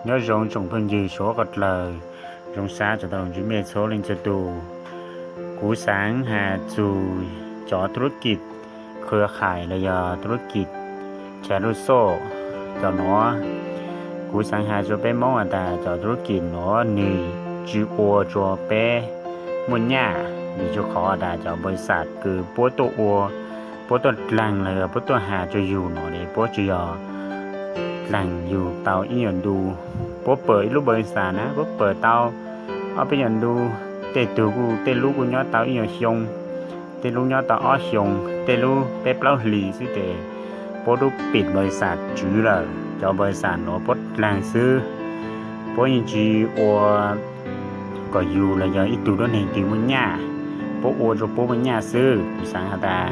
Nyob zoo tsoom phooj ywg suav qhov dlawg, zoo sab tso tau lug ntsib mej txhua leej txhua tug. Kuv xaav has txug cov thub lub kij khwv khaim los yog thub lub kij chav lub xoj cov nuav. Kuv xaav has rua peb Moob has tas cov thub lub kij nuav nwg tsi ua rua peb muaj nyaj, vim rua qhov tas cov npaus xas kws puab tuaj ua, puab tuaj dlaag los yog puab tuaj has rua yug nuav es puab tsi yog dlaag yug tau ib nyuas ntu. Puab pawm ib lub npaus xas na puab pawm tau ob peb nyuas ntu, tej tug kuj tej lub kuj nyob tau ib nyuas xyoo, tej lub nyob tau ob xyoo, tej lub peb plaub hlis xwb tes puab tub pim npaus xas tswv lawm. Cov npaus xas nuav puab dlaag xwb, puab yeej tsi ua kom yug los yog ib tug tuab neeg twg muaj nyaj, puab ua rua puab muaj nyaj xwb. Kuv xaav has tas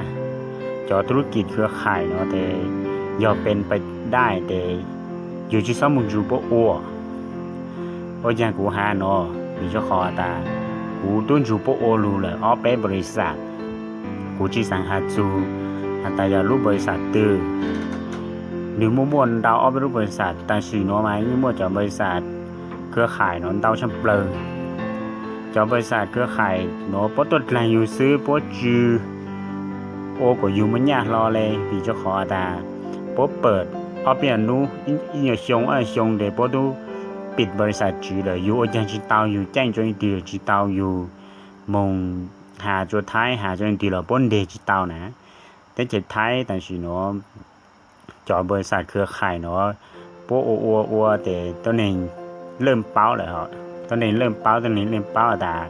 cov thub lub kij khwv khaim nuav tes yog pes pais dai tes yug tsi xob moog nrug puab ua. Ua caag kuv has nuav vim rua qhov tas kuv tub nrug puab ua lug lawm ob peb npaus xas. Kuv tsi xaav has txug has tas yog lub npaus xas twg, nwg muaj muaj ntau ob peb lub npaus xas, tam sim nuav mas yeej muaj cov npaus xas khwv khaim nuav ntau tshaaj plawg. Cov npaus xas khwv khaim nuav puab tuaj dlaag yug xwb, puab tsi ua kom yug muaj nyaj hlo le, vim rua qhov tas puab pawm ob peb nyuas nub, ib nyuas xyoo ob nyuas xyoo tes puab tub pim npaus xas tswv lawm. Yug ua caag tsi tau yug caij rua leej twg, tsi tau yug moog has rua Thaib has rua leej twg los puab nteg tsi tau na. Teb chaws Thaib tam sim nuav cov npaus xas khwv khaim nuav puab ua ua ua tes tuab neeg laj paub lawm, tuab neeg laj paub, tuab neeg laj paub tas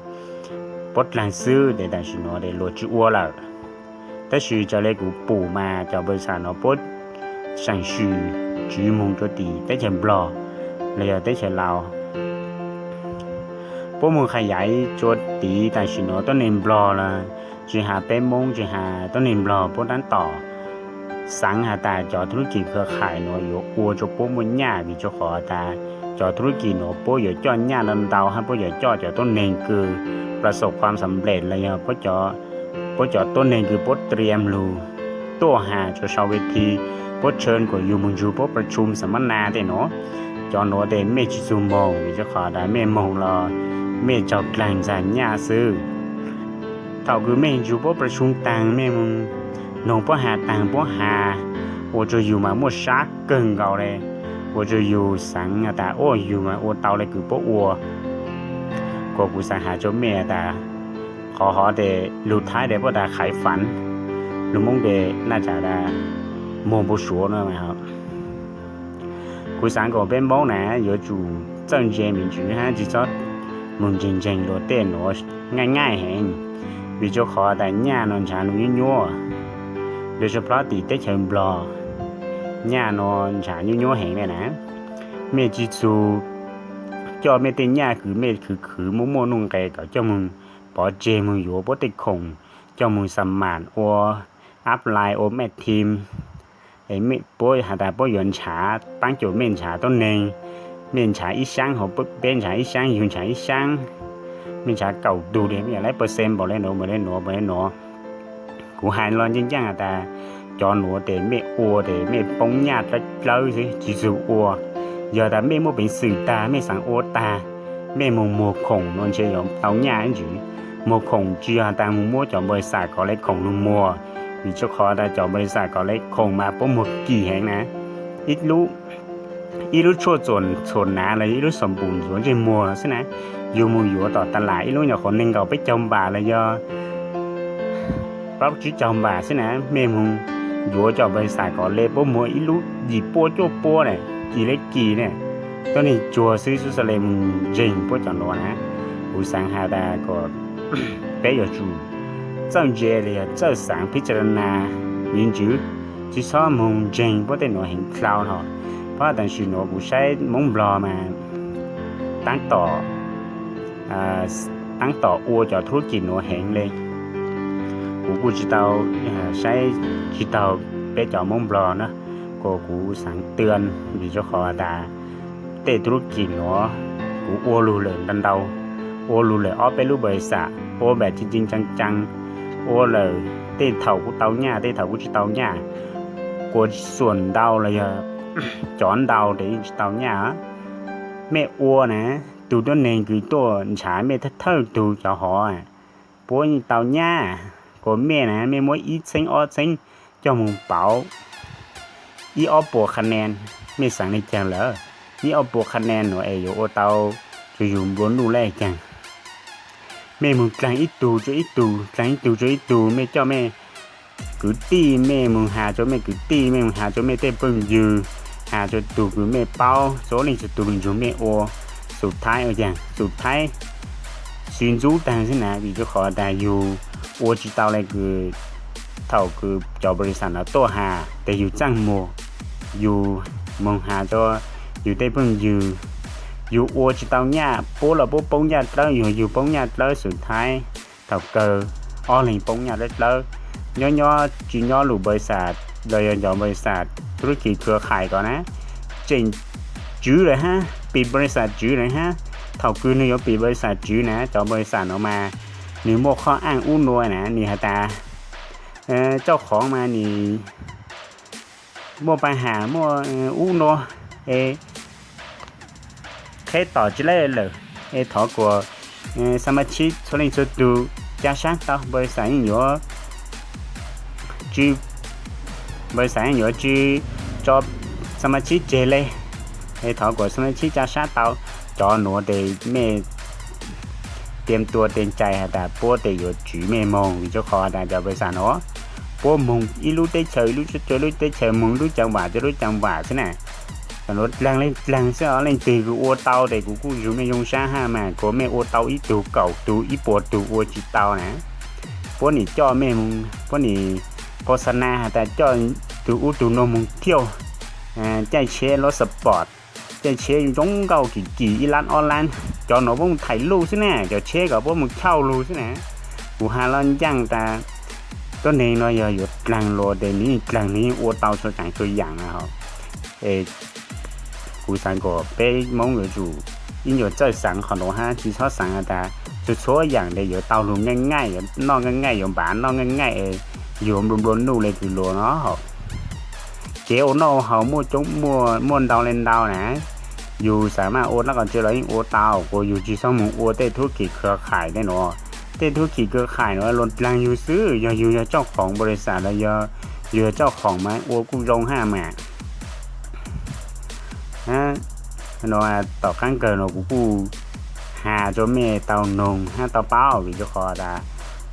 puab dlaag xwb tes tam sim nuav tes luag tsi ua lawm. Tab sis raws le kuv pum mas cov npaus xas nuav puab seem swm tswv moog rua tim teb chaws Nplog los yog teb chaws Laus. Puab moog qha yaiv rua tid tam sim nuav tuab neeg Nplog los tsi has peb Moob, tsi has tuab neeg Nplog, puab taab tom xaav has tas cov thub lub kij khwv khaim nuav yuav ua rua puab muaj nyaj, vim rua qhov tas cov thub lub kij nuav puab yuav coj nyaj ntau ntau hab puab yuav coj cov tuab neeg kws plas xom khuam xam lej los yog puab cov tuab neeg kws puab triam lug tuaj has rua sau ve thi, puab tshee kom yug moog nrug puab plas tshum xam mab nas tej nuav. Cov nuav tes mej tsi txug moog, vim rua qhov tas mej moog los mej raug dlaag ntxag nyaj xwb. Thaum kws mej nrug puab plas tshum taag, mej moog noog puab has taag, puab has ua rua yug mas muaj sab kawg nkaus le, ua rua yug xaav tas ua yug mas ua tau le kws puab ua. Kuas kuv xaav has rua mej tas qhov hov tes lug Thaib tes puab tas khaiv fam, lug Moob tes naj tsam tas muag npau suav no. Kuv xaav kom peb Moob na yuav tsum txawj ntse me ntsis hab tsi txhob moog ntseeg ntseeg luag tej nuav ngaaj ngaaj heev, vim rua qhov tas nyaj nuav ntshav nuav nyuaj nyuaj, lawv tsuas plob tim teb chaws Nplog, nyaj nuav ntshav nyuaj nyuaj heev le na. Mej tsi txug coj mej tej nyaj kws mej khwv khwv muaj muaj nuj nqes kom coj moog pov tseg moog yuav puab tej khoom, coj moog xa mam ua apply ua mej thim. Puab has tas puab yuav ntshav paab cuam mej ntshav tuab neeg, mej ntshav ib sab hov, peb ntshav ib sab, yug ntshav ib sab, mej ntshav kaum tug li, mej yuav laib percent npaum le nuav npaum le nuav npaum le nuav. Kuv hais los ncaaj ncaaj has tas cov nuav tes mej ua tes mej poob nyaj dlawb dlawb xwb tsi txug ua. Yog tas mej muaj peev xwm tag mej xaav ua tag, mej moog muag khoom nuav ntshe yuav tau nyaj ib ntsis. Muag khoom tsi yog tas moog muab cov npaus xas kom le khoom lug muag, vim rua qhov tas cov npaus xas kom le khoom mas puab muag kim heev na. Ib lub tshuaj txhuam nav los yog ib lub xoo pum ntxuav ntsej muag xwb na, yug moog yuav tom tas lam ib lub nyuam qhuav neeg nkaum peb caug npam los yog plaub tsib caug npam xwb na, mej moog yuav cov npaus xas kom le puab muag ib lub yim puab cuaj puab na, kim le kim na. Tuab neeg cuag xwb xwb xwb le moog ntseeg puab cov nuav na. Kuv xaav has tas kom peb yuav tsum txawj ntse los yog txawj xaav phib tsa nas me ntsis, tsi txhob moog ntseeg puab tej nuav heev dlhau hov. Puab tam sim nuav kuv saib Moob Nplog mas taab tom, taab tom ua cov thub lub kij nuav heev le. Kuv kuj tsi tau saib tsi taug peb cov Moob Nplog na, kuas kuv xaav tw vim rua qhov tas tej thub lub kij nuav kuv ua lug lawm ntau ntau, ua lug lawm ob peb lub npaus xas, ua npaum cee cee caa caa, ua lawm tej thaum kuj tau nyaj tej thaum kuj tsi tau nyaj, kuas xuam ntau los yog cov ntau tes yeej tsi tau nyaj. Mej ua na, tus tuab neeg kws tuaj ntshav mej thawj thawj tug cov hov, puab yeej tau nyaj. Kuas mej na, mej muab ib txheeb ob txheeb coj moog pauv ib ob puas qha nan, mej xaav le caag lawm? Ib ob puas qha nan nuav es yuav ua tau tsuas yug nplua nuj le caag? Mej moog dlaag ib tug rua ib tug, dlaag ib tug rua ib tug, mej coj mej kwv tij, mej moog has rua mej kwv tij, mej moog has rua mej tej phooj ywg, has rua tug kws mej paub, txhua leej txhua tug lug nrug mej ua. Xum thaib ua caag? Xum thaib sib ntxub taag xwb na, vim rua qhov tas yug ua tsi tau le kws thaum kws cov npaus li xas nuav tuaj has tes yug txaaj muag, yug moog has rua yug tej phooj ywg, yug ua tsi tau nyaj, puab los puab poob nyaj dlawb, yug yug poob nyaj dlawb. Xum thaib thaum kawg ob leeg poob nyaj dlawb dlawb, nyob nyob tsi nyob lug npaus li xas los yog cov npaus li xas thub kis khwv khais ko na, tseem tswv lawm hab, pim npaus li xas tswv lawm hab. Thaum kws nwg yuav pim npaus li xas tswv na, cov npaus li xas nuav mas nwg muaj qhov aaj ub nua na, nwg has tas tsooj khoov mas nwg muaj paj has muaj ub nua, es qheb tom tsi le lawm, es thov kuas xa ma tshib txhua leej txhua tug ca sab tau, npaus li xas yeej yuav tsi, npaus li xas yeej yuav tsi tso xa ma tshib tseg le, es thov kuas xa ma tshib ca sab tau. Cov nuav tes mej tiam tua tes cai has tas puab tes yuav tswv mej moog, vim rua qhov has tas cov npaus li xas nuav puab moog ib lub teb chaws ib lub rua ib lub teb chaws, moog lub caa vam rua lub caa vam xwb na. Cov nuav dlaag le dlaag xwb os, leej twg kws ua tau tes kuv kuj nrug mej zoo sab hab mas, kuas mej ua tau ib tug kaum tug ib puas tug ua tsi tau na. Puab nim coj mej moog, puab nim kho xa na has tas coj tug ub tug nuav moog thiauj, caij tsheb luab sport, caij tsheb zoo nkauj kim kim ib lab ob lab. Cov nuav puab moog thaij lug xwb na, cov tsheb ko puab moog chauj lug xwb na. Kuv has los ncaaj tas tuab neeg nuav yog yuav dlaag lug tes nwg yeej dlaag, nwg yeej ua tau txhua tsav txhua yaam na. Es kuv xaav kom peb Moob yuav tsum ib nyuas txawj xaav qhov nuav hab, tsi txhob xaav has tas txhua txhua yaam tes yuav tau lug ngaaj ngaaj, yuav noj ngaaj ngaaj, yuav npav noj ngaaj ngaaj es yug nplua nplua nuj le kws luag no. Kev ua noj haus muaj coob muaj ntau le ntau na, yug xaav mas ua noj qhov tsi los yeej ua tau, kuas yug tsi xob moog ua tej thub kis khwv khais tej nuav. Tej thub kis khwv khais nuav luag dlaag yug xwb, yog yug yog tsooj khoom npaus li xas los yog yug yog tsooj khoom mas ua kuj zoo hab mas. Tom qaab kawg nuav kuv kuj has rua mej tau noog hab tau paub, vim rua qhov tas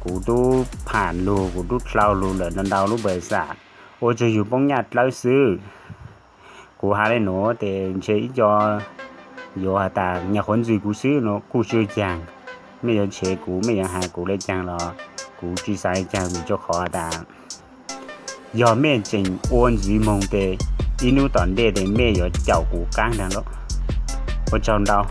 kuv tub pham lug, kuv tub dlhau lug lawm ntau ntau lub npaus li xas, ua rua yug poob nyaj dlawb xwb. Kuv has le nuav tes ntshe ib co yuav has tas nyag qhuav ntxwg kuv xwb no kuj tsi ua caag. Mej yuav tshev kuv, mej yuav has kuv le caag los kuv tsi xaav le caag, vim rua qhov tas yog mej tseem ua ntxiv moog tes ib nub tom ntej tes mej yuav caum kuv qaab ntaag lawm. Ua tsaug ntau.